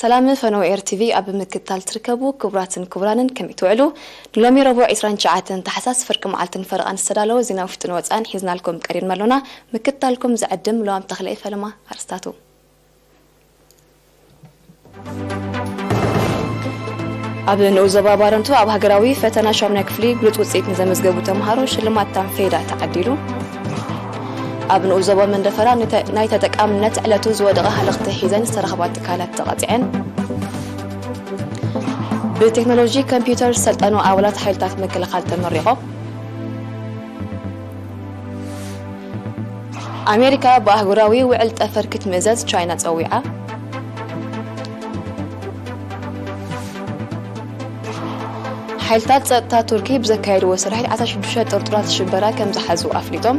ሰላም ፈነወ ኤር ቲቪ ኣብ ምክትታል ትርከቡ ክቡራትን ክቡራንን ከመይ ትውዕሉ? ንሎሚ ረቡዕ ዕስራን ትሽዓተን ታሕሳስ ፍርቂ መዓልትን ፈረቓን ዝተዳለወ ዜና ውሽጥን ወጻእን ሒዝናልኩም ቀሪብና ኣሎና። ምክትታልኩም ዝዕድም ለዋም ተኽለ ፈለማ። ኣርስታቱ። ኣብ ንኡስ ዞባ ባረንቱ ኣብ ሃገራዊ ፈተና ሻሙናይ ክፍሊ ብሉጽ ውጽኢት ንዘመዝገቡ ተምሃሮ ሽልማት ታንፌዳ ተዓዲሉ። ኣብ ንኡስ ዞባ መንደፈራ ንተ-፣ ናይ ተጠቃምነት ዕለቱ ዝወደቐ ሃለኽቲ ሒዘን ዝተረኽባ ትካላት ተቐጺዐን። ብቴክኖሎጂ ኮምፒውተር ዝሰልጠኑ ኣባላት ሓይልታት ምክልኻል ተመሪቖም። ኣሜሪካ ብኣህጉራዊ ውዕል ጠፈር ክትምእዘዝ ቻይና ጸዊዓ። ሓይልታት ጸጥታ ቱርኪ ብዘካየድዎ ስርሒት ዓሰርተ ሽዱሽተ ጥርጡራት ሽበራ ከም ዝሓዙ ኣፍሊጦም።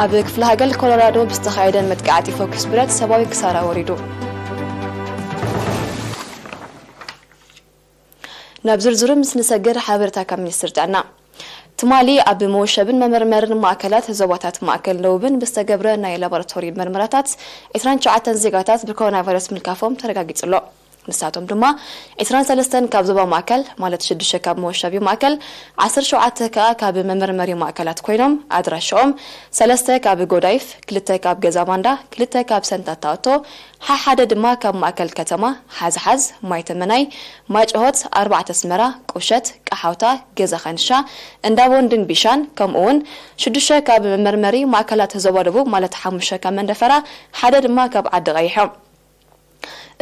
ኣብ ክፍለ ሃገር ኮሎራዶ ብዝተኻየደ መጥቃዕቲ ፎክስ ብረት ሰብኣዊ ክሳራ ወሪዱ። ናብ ዝርዝሩ ምስ ንሰግር ሓበሬታ ካብ ሚኒስትሪ ጥዕና። ትማሊ ኣብ መወሸብን መመርመርን ማእከላት ዞባታት ማእከል ደቡብን ብዝተገብረ ናይ ላቦራቶሪ መርመራታት ዕስራን ትሽዓተን ዜጋታት ብኮሮና ቫይረስ ምልካፎም ተረጋጊጹ ኣሎ። ንሳቶም ድማ ዕስራን ሰለስተን ካብ ዞባ ማእከል፣ ማለት ሽዱሽተ ካብ መወሸቢ ማእከል፣ ዓሰርተ ሸውዓተ ከኣ ካብ መመርመሪ ማእከላት ኮይኖም፣ ኣድራሻኦም ሰለስተ ካብ ጎዳይፍ፣ ክልተ ካብ ገዛ ባንዳ፣ ክልተ ካብ ሰንታታ ኣቶ፣ ሓሓደ ድማ ካብ ማእከል ከተማ፣ ሓዝሓዝ፣ ማይ ተመናይ፣ ማይ ጭሆት፣ ኣርባዕተ ኣስመራ፣ ቁሸት፣ ቀሓውታ፣ ገዛ ኸንሻ፣ እንዳ ቦንድን ቢሻን፣ ከምኡ እውን ሽዱሽተ ካብ መመርመሪ ማእከላት ዞባ ደቡብ፣ ማለት ሓሙሽተ ካብ መንደፈራ፣ ሓደ ድማ ካብ ዓዲ ቀይሕ እዮም።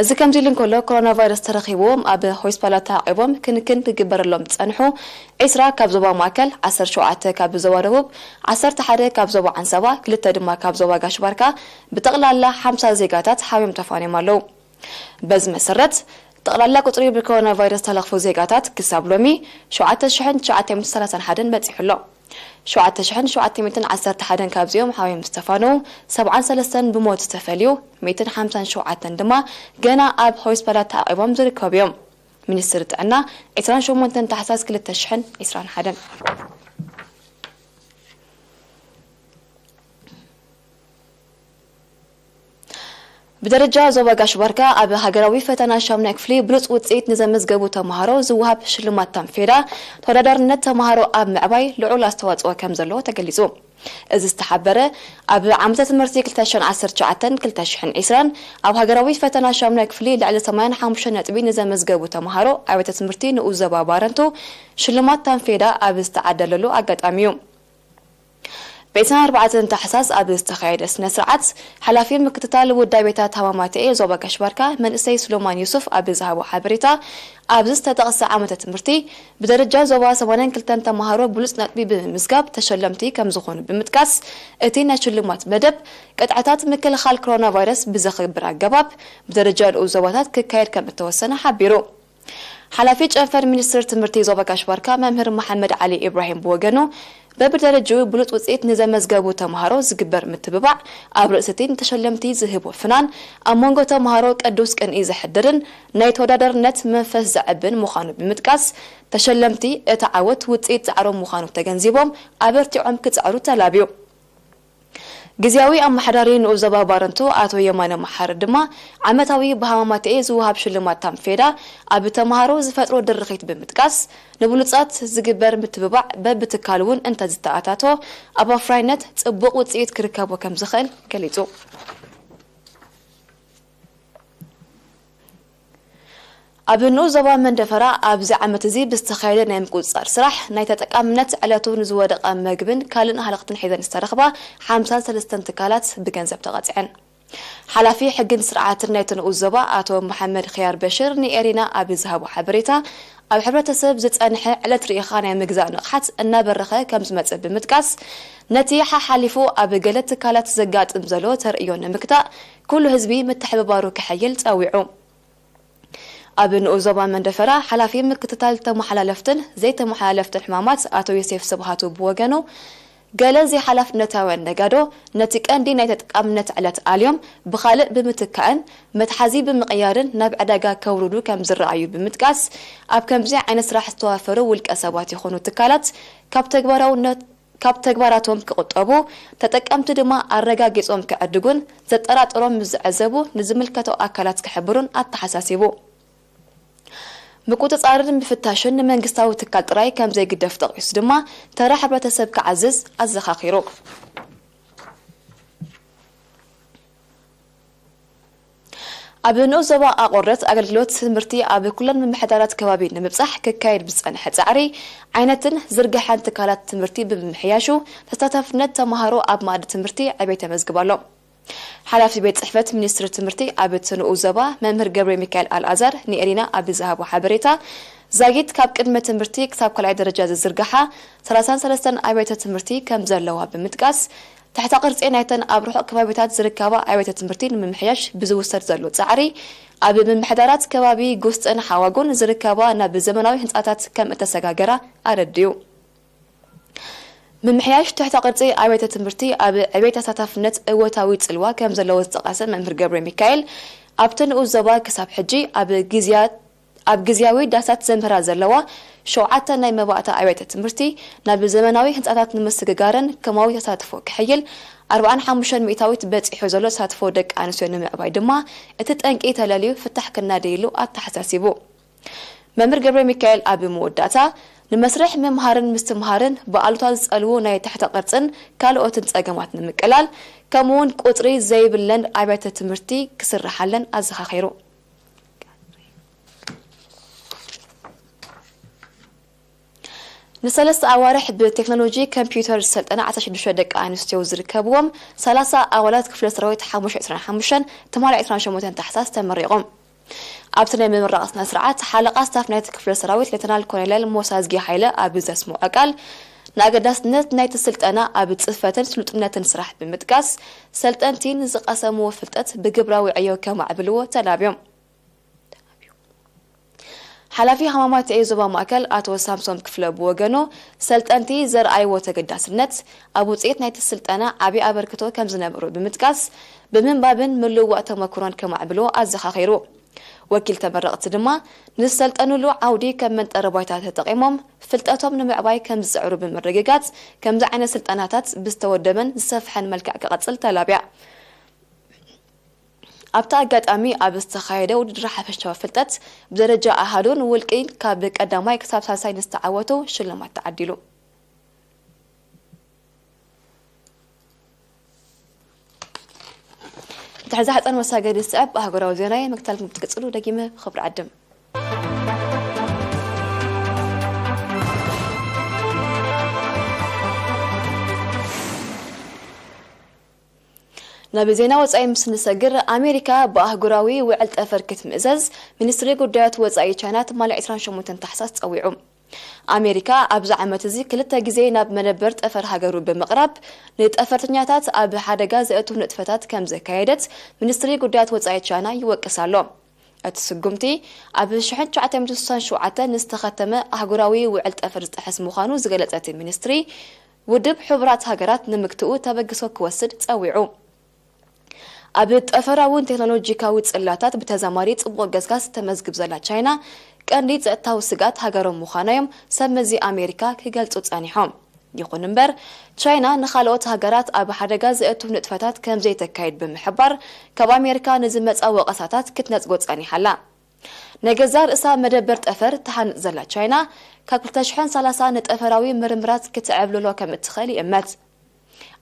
እዚ ከምዚ ኢሉ እንከሎ፣ ኮሮና ቫይረስ ተረኺብዎም ኣብ ሆስፒታላት ተዓቒቦም ክንክን ክግበረሎም ዝጸንሑ ዕስራ ካብ ዞባ ማእከል፣ ዓሰርተ ሸውዓተ ካብ ዞባ ደቡብ፣ ዓሰርተ ሓደ ካብ ዞባ ዓንሰባ፣ ክልተ ድማ ካብ ዞባ ጋሽ ባርካ፣ ብጠቕላላ ሓምሳ ዜጋታት ሓብዮም ተፋንዮም ኣለዉ። በዚ መሰረት፣ ጠቕላላ ቁጽሪ ብኮሮና ቫይረስ ዝተለኽፉ ዜጋታት ክሳብ ሎሚ ሸውዓተ ሽሕን ትሽዓተ ሚእትን ሰላሳን ሓደን በጺሑ ኣሎ። ሸውዓተ ሽሕን ሸውዓተ ሚእትን ዓሰርተ ሓደን ካብዚኦም ሓብዮም ዝተፋነዉ፣ ሰብዓን ሰለስተን ብሞት ዝተፈልዩ፣ ሚእትን ሓምሳን ሸውዓተን ድማ ገና ኣብ ሆስፒታላት ተዓቒቦም ዝርከቡ እዮም። ሚኒስትሪ ጥዕና፣ ዕስራን ሸሞንተን ታሕሳስ ክልተ ሽሕን ዕስራን ሓደን። ብደረጃ ዞባ ጋሽ ባርካ ኣብ ሃገራዊ ፈተና ሻሙናይ ክፍሊ ብሉጽ ውጽኢት ንዘመዝገቡ ተምሃሮ ዝወሃብ ሽልማት ታንፌዳ ተወዳዳርነት ተምሃሮ ኣብ ምዕባይ ልዑል ኣስተዋጽኦ ከም ዘለዎ ተገሊጹ። እዚ ዝተሓበረ ኣብ ዓመተ ትምህርቲ ክልተ ሽሕን ዓሰርተ ትሽዓተን ክልተ ሽሕን ዕስራን ኣብ ሃገራዊ ፈተና ሻሙናይ ክፍሊ ልዕሊ ሰማንያን ሓሙሽተ ነጥቢ ንዘመዝገቡ ተምሃሮ ኣብያተ ትምህርቲ ንኡስ ዞባ ባረንቱ ሽልማት ታንፌዳ ኣብ ዝተዓደለሉ ኣጋጣሚ እዩ። ብዕስራን ኣርባዕተን ታሕሳስ ኣብ ዝተኻየደ ስነ ስርዓት፣ ሓላፊ ምክትታል ውዳቤታት ሃማማተኤ ዞባ ጋሽ ባርካ መንእሰይ ሱሌማን ዩሱፍ ኣብ ዝሃቦ ሓበሬታ፣ ኣብዚ ዝተጠቕሰ ዓመተ ትምህርቲ ብደረጃ ዞባ ሰማንያን ክልተን ተምሃሮ ብሉጽ ነጥቢ ብምምዝጋብ ተሸለምቲ ከም ዝኾኑ ብምጥቃስ፣ እቲ ናይ ሽልማት መደብ ቅጥዕታት ምክልኻል ኮሮና ቫይረስ ብዘኽብር ኣገባብ ብደረጃ ንኡስ ዞባታት ክካየድ ከም እተወሰነ ሓቢሩ። ሓላፊ ጨንፈር ሚኒስትር ትምህርቲ ዞባ ጋሽ ባርካ መምህር መሓመድ ዓሊ ኢብራሂም ብወገኑ፣ በብደረጅኡ ብሉጽ ውጽኢት ንዘመዝገቡ ተምሃሮ ዝግበር ምትብባዕ ኣብ ርእሲ እቲ ንተሸለምቲ ዝህቦ ፍናን ኣብ መንጎ ተምሃሮ ቅዱስ ቅንኢ ዘሕድርን ናይ ተወዳዳርነት መንፈስ ዘዕብን ምዃኑ ብምጥቃስ፣ ተሸለምቲ እቲ ዓወት ውጽኢት ጻዕሮም ምዃኑ ተገንዚቦም ኣበርቲዖም ክጽዕሩ ተላብዩ። ግዝያዊ ኣመሓዳሪ ንኡስ ዞባ ባረንቱ ኣቶ የማነ መሓሪ ድማ፣ ዓመታዊ ብሃማማተኤ ዝወሃብ ሽልማት ታንፌዳ ኣብ ተምሃሮ ዝፈጥሮ ድርኺት ብምጥቃስ፣ ንብሉጻት ዝግበር ምትብባዕ በብትካል እውን እንተዝተኣታቶ፣ ኣብ ኣፍራይነት ጽቡቕ ውጽኢት ክርከቦ ከም ዝኽእል ገሊጹ። ኣብ ንኡስ ዞባ መንደፈራ ኣብዚ ዓመት እዚ ብዝተኻየደ ናይ ምቁጽጻር ስራሕ፣ ናይ ተጠቃምነት ዕለቱ ንዝወደቐ መግብን ካልእን ሃለኽትን ሒዘን ዝተረኽባ ሓምሳን ሰለስተን ትካላት ብገንዘብ ተቐጺዐን። ሓላፊ ሕግን ስርዓትን ናይቲ ንኡስ ዞባ ኣቶ መሓመድ ኽያር በሽር ንኤሪና ኣብ ዝሃቦ ሓበሬታ፣ ኣብ ሕብረተሰብ ዝጸንሐ ዕለት ርኢኻ ናይ ምግዛእ ንቕሓት እናበረኸ ከም ዝመጽእ ብምጥቃስ፣ ነቲ ሓሓሊፉ ኣብ ገለ ትካላት ዘጋጥም ዘሎ ተርእዮ ንምግታእ ኩሉ ህዝቢ ምትሕብባሩ ከሐይል ጸዊዑ። ኣብ ንኡስ ዞባ መንደፈራ ሓላፊ ምክትታል ተመሓላለፍትን ዘይተመሓላለፍትን ሕማማት ኣቶ ዮሴፍ ስብሃቱ ብወገኑ፣ ገለ ዘይሓላፍነታውያን ነጋዶ ነቲ ቀንዲ ናይ ተጠቃምነት ዕለት ኣልዮም ብኻልእ ብምትካእን መትሓዚ ብምቕያርን ናብ ዕዳጋ ከውርዱ ከም ዝረኣዩ ብምጥቃስ፣ ኣብ ከምዚ ዓይነት ስራሕ ዝተዋፈሩ ውልቀ ሰባት ይኹኑ ትካላት ካብ ተግባራውነት ካብ ተግባራቶም ክቑጠቡ፣ ተጠቀምቲ ድማ ኣረጋጊጾም ክዕድጉን ዘጠራጠሮም ምስ ዝዕዘቡ ንዝምልከቶ ኣካላት ክሕብሩን ኣተሓሳሲቡ። ምቁጽጻርን ምፍታሽን ንመንግስታዊ ትካል ጥራይ ከም ዘይግደፍ ጠቒሱ ድማ ተራ ሕብረተሰብ ክዓዝዝ ኣዘኻኺሩ። ኣብ ንኡስ ዞባ ኣቑርደት ኣገልግሎት ትምህርቲ ኣብ ኩለን ምምሕዳራት ከባቢ ንምብጻሕ ክካየድ ብዝጸንሐ ጻዕሪ ዓይነትን ዝርግሐን ትካላት ትምህርቲ ብምምሕያሹ ተሳታፍነት ተማሃሮ ኣብ ማእዲ ትምህርቲ ዕቤት የመዝግብ ኣሎ። ሓላፊ ቤት ጽሕፈት ሚኒስትሪ ትምህርቲ ኣብ እቲ ንኡስ ዞባ መምህር ገብረ ሚካኤል ኣልኣዛር ንኤሪና ኣብ ዝሃቦ ሓበሬታ፣ ዛጊት ካብ ቅድመ ትምህርቲ ክሳብ ካልኣይ ደረጃ ዝዝርግሓ ሰላሳን ሰለስተን ኣብያተ ትምህርቲ ከም ዘለዋ ብምጥቃስ፣ ትሕተ ቅርጺ ናይተን ኣብ ርሑቕ ከባቢታት ዝርከባ ኣብያተ ትምህርቲ ንምምሕያሽ ብዝውሰድ ዘሎ ጻዕሪ፣ ኣብ ምምሕዳራት ከባቢ ጉስጥን ሓዋጉን ዝርከባ ናብ ዘመናዊ ህንጻታት ከም እተሰጋገራ ኣረዲኡ። ምምሕያሽ ትሕተ ቅርጺ ኣብያተ ትምህርቲ ኣብ ዕቤት ተሳታፍነት እወታዊ ጽልዋ ከም ዘለዎ ዝጠቐሰ መምህር ገብረ ሚካኤል፣ ኣብቲ ንኡስ ዞባ ክሳብ ሕጂ ኣብ ግዝያ-፣ ኣብ ግዝያዊ ዳሳት ዘምህራ ዘለዋ ሸውዓተ ናይ መባእታ ኣብያተ ትምህርቲ ናብ ዘመናዊ ህንጻታት ንምስግጋረን ከማዊ ተሳትፎ ክሕይል ኣርባዓን ሓሙሽተን ሚእታዊት በጺሑ ዘሎ ተሳትፎ ደቂ ኣንስትዮ ንምዕባይ ድማ እቲ ጠንቂ ተለልዩ ፍታሕ ክናደየሉ ኣተሓሳሲቡ። መምህር ገብረ ሚካኤል ኣብ መወዳእታ፣ ንመስርሕ ምምሃርን ምስትምሃርን ብኣሉታ ዝጸልዉ ናይ ትሕተ ቅርጽን ካልኦትን ጸገማት ንምቅላል፣ ከምኡ'ውን ቁጽሪ ዘይብለን ኣብያተ ትምህርቲ ክስርሓለን ኣዘኻኺሩ። ንሰለስተ ኣዋርሕ ብቴክኖሎጂ ኮምፒውተር ዝሰልጠና ዓሰርተ ሽዱሽተ ደቂ ኣንስትዮ ዝርከብዎም ሰላሳ ኣባላት ክፍለ ሰራዊት ሓሙሽተ ዕስራን ሓሙሽተን ትማሊ ዕስራን ሸሞንተን ታሕሳስ ተመሪቖም። ኣብቲ ናይ ምምራቕ ስነ ስርዓት ሓለቓ ስታፍ ናይቲ ክፍለ ሰራዊት ሌተናል ኮሎኔል ሞሳዝጊ ሃይለ ኣብ ዘስምዖ ቃል፣ ንኣገዳስነት ናይቲ ስልጠና ኣብ ጽፈትን ስሉጥነትን ስራሕ ብምጥቃስ፣ ሰልጠንቲ ንዝቐሰምዎ ፍልጠት ብግብራዊ ዕዮ ከማዕብልዎ ተላብዮም። ሓላፊ ሃማማት ኤ ዞባ ማእከል ኣቶ ሳምሶም ክፍለ ብወገኑ፣ ሰልጠንቲ ዘርኣይዎ ተገዳስነት ኣብ ውጽኢት ናይቲ ስልጠና ዓቢ ኣበርክቶ ከም ዝነበሮ ብምጥቃስ፣ ብምንባብን ምልውዋጥ ተመክሮን ከማዕብልዎ ኣዘኻኺሩ። ወኪል ተመረቕቲ ድማ ንዝሰልጠኑሉ ዓውዲ ከም መንጠሪ ባይታ ተጠቒሞም ፍልጠቶም ንምዕባይ ከም ዝጽዕሩ ብምርግጋጽ፣ ከምዚ ዓይነት ስልጠናታት ብዝተወደበን ዝሰፍሐን መልክዕ ክቐጽል ተላብያ። ኣብቲ ኣጋጣሚ ኣብ ዝተኻየደ ውድድር ሓፈሻዊ ፍልጠት ብደረጃ ኣሃዱን ውልቂ ካብ ቀዳማይ ክሳብ ሳልሳይ ንዝተዓወቱ ሽልማት ተዓዲሉ። ድሕሪ ዛሕፀን መሳገዲ ዝስዕብ ኣህጉራዊ ዜናይ ምክታል ክትቅፅሉ ደጊመ ብኽብሪ ዕድም። ናብ ዜና ወጻኢ ምስ ንሰግር፣ ኣሜሪካ ብኣህጉራዊ ውዕል ጠፈር ክትምእዘዝ ሚኒስትሪ ጉዳያት ወጻኢ ቻይና ትማሊ ዕስራን ሸሞንተን ታሕሳስ ጸዊዑ። ኣሜሪካ ኣብዚ ዓመት እዚ ክልተ ግዜ ናብ መደበር ጠፈር ሃገሩ ብምቕራብ፣ ንጠፈርተኛታት ኣብ ሓደጋ ዘእቱ ንጥፈታት ከም ዘካየደት ሚኒስትሪ ጉዳያት ወጻኢ ቻይና ይወቅስ ኣሎ። እቲ ስጉምቲ ኣብ ሽሕን ትሽዓተ ሚእትን ስሳን ሸውዓተን ንዝተኸተመ ኣህጉራዊ ውዕል ጠፈር ዝጥሕስ ምዃኑ ዝገለጸ እቲ ሚኒስትሪ፣ ውድብ ሕቡራት ሃገራት ንምግትኡ ተበግሶ ክወስድ ጸዊዑ። ኣብ ጠፈራውን ቴክኖሎጂካዊ ጽላታት ብተዛማሪ ጽቡቕ ገስጋስ ተመዝግብ ዘላ ቻይና፣ ቀንዲ ጸጥታዊ ስግኣት ሃገሮም ምዃናዮም ሰብ መዚ ኣሜሪካ ክገልጹ ጸኒሖም። ይኹን እምበር፣ ቻይና ንኻልኦት ሃገራት ኣብ ሓደጋ ዘእቱ ንጥፈታት ከም ዘይተካይድ ብምሕባር፣ ካብ ኣሜሪካ ንዝመጻ ወቐሳታት ክትነጽጎ ጸኒሓ ኣላ። ናይ ገዛእ ርእሳ መደበር ጠፈር ትሃንጽ ዘላ ቻይና፣ ካብ ክልተ ሽሕን ሰላሳን ንጠፈራዊ ምርምራት ክትዕብልሎ ከም እትኽእል ይእመት።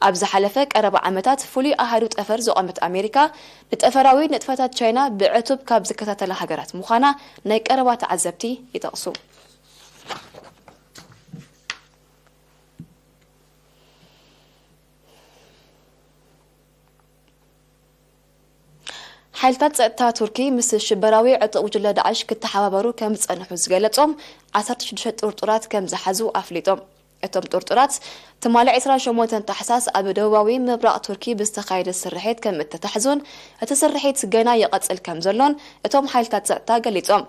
ኣብ ዝሓለፈ ቀረባ ዓመታት ፍሉይ ኣሃዱ ጠፈር ዘቖመት ኣሜሪካ፣ ንጠፈራዊ ንጥፈታት ቻይና ብዕቱብ ካብ ዝከታተላ ሃገራት ምዃና ናይ ቀረባ ተዓዘብቲ ይጠቕሱ። ሓይልታት ጸጥታ ቱርኪ ምስ ሽበራዊ ዕጡቕ ጉጅለ ዳዕሽ ክተሓባበሩ ከም ዝጸንሑ ዝገለጾም ዓሰርተ ሽዱሽተ ጥርጡራት ከም ዝሓዙ ኣፍሊጦም። እቶም ጥርጡራት ትማሊ ዕስራን ሸሞንተን ታሕሳስ ኣብ ደቡባዊ ምብራቕ ቱርኪ ብዝተኻየደ ስርሒት ከም እተታሕዙን እቲ ስርሒት ገና ይቐጽል ከም ዘሎን እቶም ሓይልታት ጸጥታ ገሊጾም።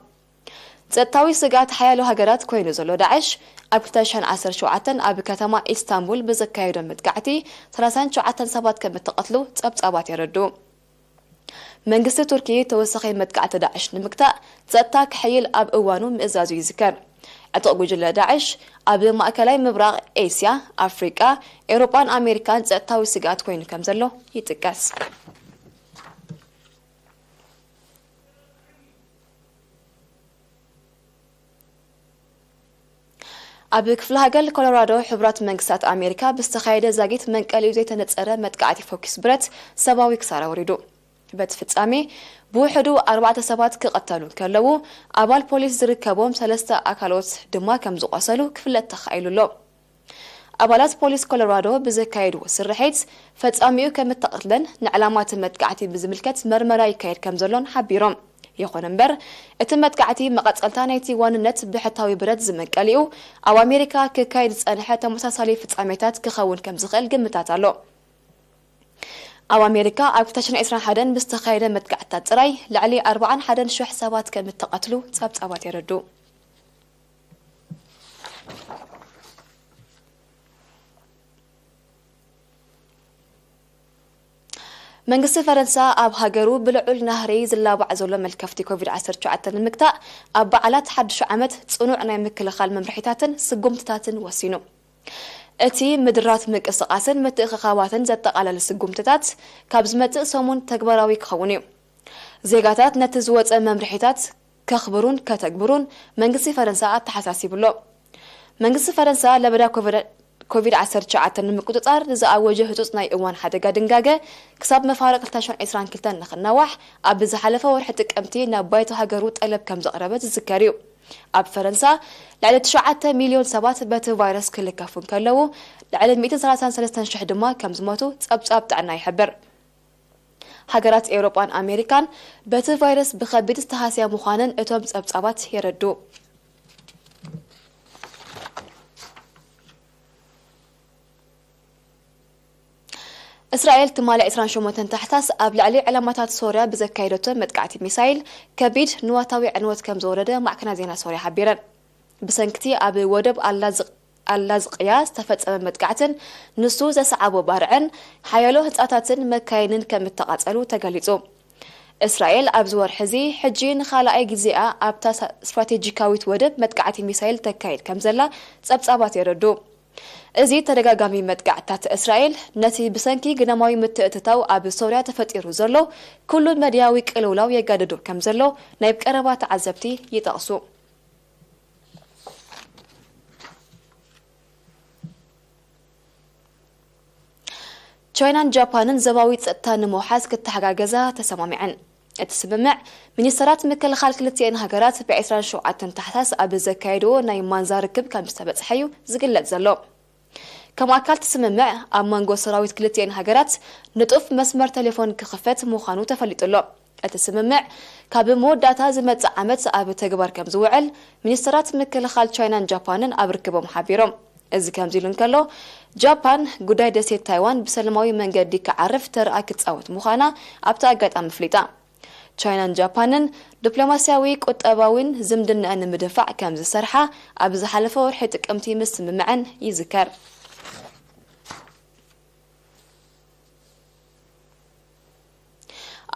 ጸጥታዊ ስግኣት ሓያሎ ሃገራት ኮይኑ ዘሎ ዳዕሽ፣ ኣብ ክልተ ሽሕን ዓሰርተ ሸውዓተን ኣብ ከተማ ኢስታንቡል ብዘካየዶ መጥቃዕቲ ሰላሳን ሸውዓተን ሰባት ከም እተቐትሉ ጸብጻባት የረድኡ። መንግስቲ ቱርኪ ተወሳኺ መጥቃዕቲ ዳዕሽ ንምግታእ ጸጥታ ክሕይል ኣብ እዋኑ ምእዛዙ ይዝከር። ዕጡቕ ጉጅለ ዳዕሽ ኣብ ማእከላይ ምብራቕ፣ ኤስያ፣ ኣፍሪቃ፣ ኤውሮጳን ኣሜሪካን ጸጥታዊ ስግኣት ኮይኑ ከም ዘሎ ይጥቀስ። ኣብ ክፍለ ሃገር ኮሎራዶ ሕቡራት መንግስታት ኣሜሪካ ብዝተኻየደ ዛጊት መንቀሊኡ ዘይተነጸረ መጥቃዕቲ ፎኪስ ብረት ሰብኣዊ ክሳራ ወሪዱ። በቲ ፍጻሜ ብውሕዱ ኣርባዕተ ሰባት ክቐተሉ እንከለዉ፣ ኣባል ፖሊስ ዝርከቦም ሰለስተ ኣካሎት ድማ ከም ዝቖሰሉ ክፍለጥ ተኻኢሉ ኣሎ። ኣባላት ፖሊስ ኮሎራዶ ብዘካየድዎ ስርሒት ፈጻሚኡ ከም እተቐትለን ንዕላማ እቲ መጥቃዕቲ ብዝምልከት መርመራ ይካየድ ከም ዘሎን ሓቢሮም። ይኹን እምበር፣ እቲ መጥቃዕቲ መቐጸልታ ናይቲ ዋንነት ብሕታዊ ብረት ዝመንቀሊኡ ኣብ ኣሜሪካ ክካየድ ዝጸንሐ ተመሳሳሊ ፍጻሜታት ክኸውን ከም ዝኽእል ግምታት ኣሎ። ኣብ ኣሜሪካ ኣብ ክልተ ሽሕን ዕስራን ሓደን ብዝተኻየደ መጥቃዕትታት ጥራይ ልዕሊ ኣርባዓን ሓደን ሽሕ ሰባት ከም እተቐትሉ ጸብጻባት የረድኡ። መንግስቲ ፈረንሳ ኣብ ሃገሩ ብልዑል ናህሪ ዝላባዕ ዘሎ መልከፍቲ ኮቪድ ዓሰርተ ትሽዓተ ንምግታእ ኣብ በዓላት ሓድሽ ዓመት ጽኑዕ ናይ ምክልኻል መምርሒታትን ስጉምትታትን ወሲኑ። እቲ ምድራት ምንቅስቓስን ምትእኽኻባትን ዘጠቓለለ ስጉምትታት ካብ ዝመጽእ ሰሙን ተግባራዊ ክኸውን እዩ። ዜጋታት ነቲ ዝወጸ መምርሒታት ከኽብሩን ከተግብሩን መንግስቲ ፈረንሳ ኣተሓሳሲቡ ኣሎ። መንግስቲ ፈረንሳ ለበዳ ኮቪድ ዓሰርተ ትሽዓተ ንምቁጽጻር ንዝኣወጀ ህጹጽ ናይ እዋን ሓደጋ ድንጋገ ክሳብ መፋርቕ ክልተ ሽሕን ዕስራን ክልተን ንኽናዋሕ ኣብ ዝሓለፈ ወርሒ ጥቅምቲ ናብ ባይቶ ሃገሩ ጠለብ ከም ዘቕረበ ዝዝከር እዩ። ኣብ ፈረንሳ ልዕሊ ትሽዓተ ሚልዮን ሰባት በቲ ቫይረስ ክልከፉ እንከለዉ፣ ልዕሊ ሚእትን ሰላሳን ሰለስተን ሽሕ ድማ ከም ዝሞቱ ጸብጻብ ጥዕና ይሕብር። ሃገራት ኤውሮጳን ኣሜሪካን በቲ ቫይረስ ብኸቢድ ዝተሃስያ ምዃነን እቶም ጸብጻባት የረድኡ። እስራኤል ትማሊ ዕስራን ሸሞንተን ታሕሳስ ኣብ ልዕሊ ዕላማታት ሶርያ ብዘካየደቶ መጥቃዕቲ ሚሳይል ከቢድ ንዋታዊ ዕንወት ከም ዝወረደ ማዕከናት ዜና ሶርያ ሓቢረን። ብሰንክቲ ኣብ ወደብ ኣላዝቅ-፣ ኣላዝቅያ ዝተፈጸመ መጥቃዕትን ንሱ ዘሰዓቦ ባርዕን ሓያሎ ህንጻታትን መካይንን ከም እተቓጸሉ ተገሊጹ። እስራኤል ኣብዚ ወርሒ እዚ ሕጂ ንኻልኣይ ግዜኣ ኣብታ ሳ-፣ ስትራቴጂካዊት ወደብ መጥቃዕቲ ሚሳይል ተካይድ ከም ዘላ ጸብጻባት የረድኡ። እዚ ተደጋጋሚ መጥቃዕትታት እስራኤል ነቲ ብሰንኪ ግዳማዊ ምትእትታው ኣብ ሶርያ ተፈጢሩ ዘሎ ኩሉ መድያዊ ቅልውላው የጋድዶ ከም ዘሎ ናይ ቀረባ ተዓዘብቲ ይጠቕሱ። ቻይናን ጃፓንን ዞባዊ ጸጥታ ንምውሓስ ክተሓጋገዛ ተሰማሚዐን። እቲ ስምምዕ ሚኒስተራት ምክልኻል ክልቲኤን ሃገራት ብዕስራን ሸውዓተን ታሕሳስ ኣብ ዘካየድዎ ናይ ማንዛ ርክብ ከም ዝተበጽሐ እዩ ዝግለጽ ዘሎ። ከም ኣካል እቲ ስምምዕ ኣብ መንጎ ሰራዊት ክልቲኤን ሃገራት ንጡፍ መስመር ቴሌፎን ክኽፈት ምዃኑ ተፈሊጡ ኣሎ። እቲ ስምምዕ ካብ መወዳእታ ዝመጽእ ዓመት ኣብ ተግባር ከም ዝውዕል ሚኒስተራት ምክልኻል ቻይናን ጃፓንን ኣብ ርክቦም ሓቢሮም። እዚ ከምዚ ኢሉ እንከሎ፣ ጃፓን ጉዳይ ደሴት ታይዋን ብሰላማዊ መንገዲ ክዓርፍ ተርኣ ክትጻወት ምዃና ኣብቲ ኣጋጣሚ ኣፍሊጣ። ቻይናን ጃፓንን ዲፕሎማስያዊ ቁጠባዊን ዝምድናኣን ንምድንፋዕ ከም ዝሰርሓ ኣብ ዝሓለፈ ወርሒ ጥቅምቲ ምስምምዐን ይዝከር።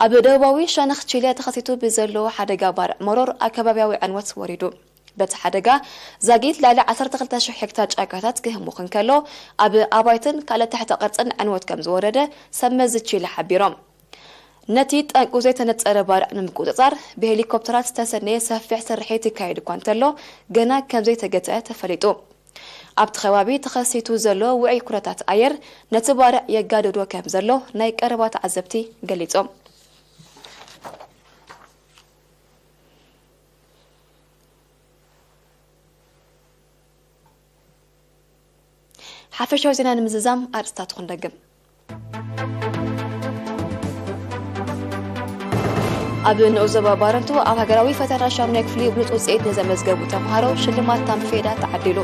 ኣብ ደቡባዊ ሸነኽ ቺለ ተኸሲቱ ብዘሎ ሓደጋ ባርዕ መሮር ኣከባብያዊ ዕንወት ወሪዱ። በቲ ሓደጋ ዛጊት ልዕሊ ዓሰርተ ክልተ ሽሕ ሄክታር ጫካታት ክህሙኽ እንከሎ፣ ኣብ ኣባይትን ካልእ ትሕተ ቅርጽን ዕንወት ከም ዝወረደ ሰብ መዚ ቺለ ሓቢሮም። ነቲ ጠንቁ ዘይተነጸረ ባርዕ ንምቁጽጻር ብሄሊኮፕተራት ዝተሰነየ ሰፊሕ ስርሒት ይካየድ እኳ እንተሎ፣ ገና ከም ዘይተገትአ ተፈሊጡ። ኣብቲ ከባቢ ተኸሲቱ ዘሎ ውዑይ ኩነታት ኣየር ነቲ ባርዕ የጋድዶ ከም ዘሎ ናይ ቀረባ ተዓዘብቲ ገሊጾም። ሓፈሻዊ ዜና ንምዝዛም ኣርእስታት ክንደግም። ኣብ ንኡስ ዞባ ባረንቱ ኣብ ሃገራዊ ፈተና ሻሙናይ ክፍሊ ብሉጽ ውጽኢት ንዘመዝገቡ ተምሃሮ ሽልማት ታምፌዳ ተዓዲሉ።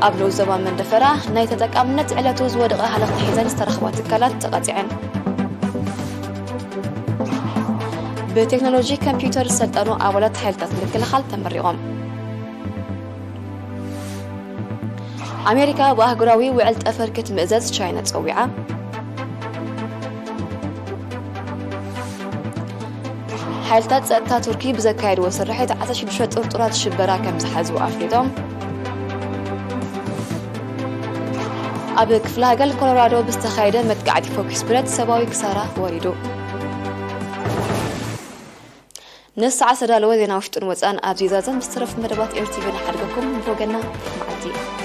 ኣብ ንኡስ ዞባ መንደፈራ ናይ ተጠቃምነት ዕለቱ ዝወደቐ ሃለኽቲ ሒዘን ዝተረኽባ ትካላት ተቐጺዐን። ብቴክኖሎጂ ኮምፒውተር ዝሰልጠኑ ኣባላት ሓይልታት ምክልኻል ተመሪቖም። ኣሜሪካ ብኣህጉራዊ ውዕል ጠፈር ክትምእዘዝ ቻይና ጸዊዓ። ሓይልታት ጸጥታ ቱርኪ ብዘካየድዎ ስርሒት ዓሰርተ ሽዱሽተ ጥርጡራት ሽበራ ከም ዝሓዙ ኣፍሊጦም። ኣብ ክፍለ ሃገር ኮሎራዶ ብዝተኻየደ መጥቃዕቲ ፈኲስ ብረት ሰብኣዊ ክሳራ ወሪዱ። ንሰዓት ዝተዳለወ ዜና ውሽጥን ወጻን ኣብዚ ዛዘም። ዝተረፉ መደባት ኤርቲቪ ንሓድገኩም። ብወገና መዓልቲ።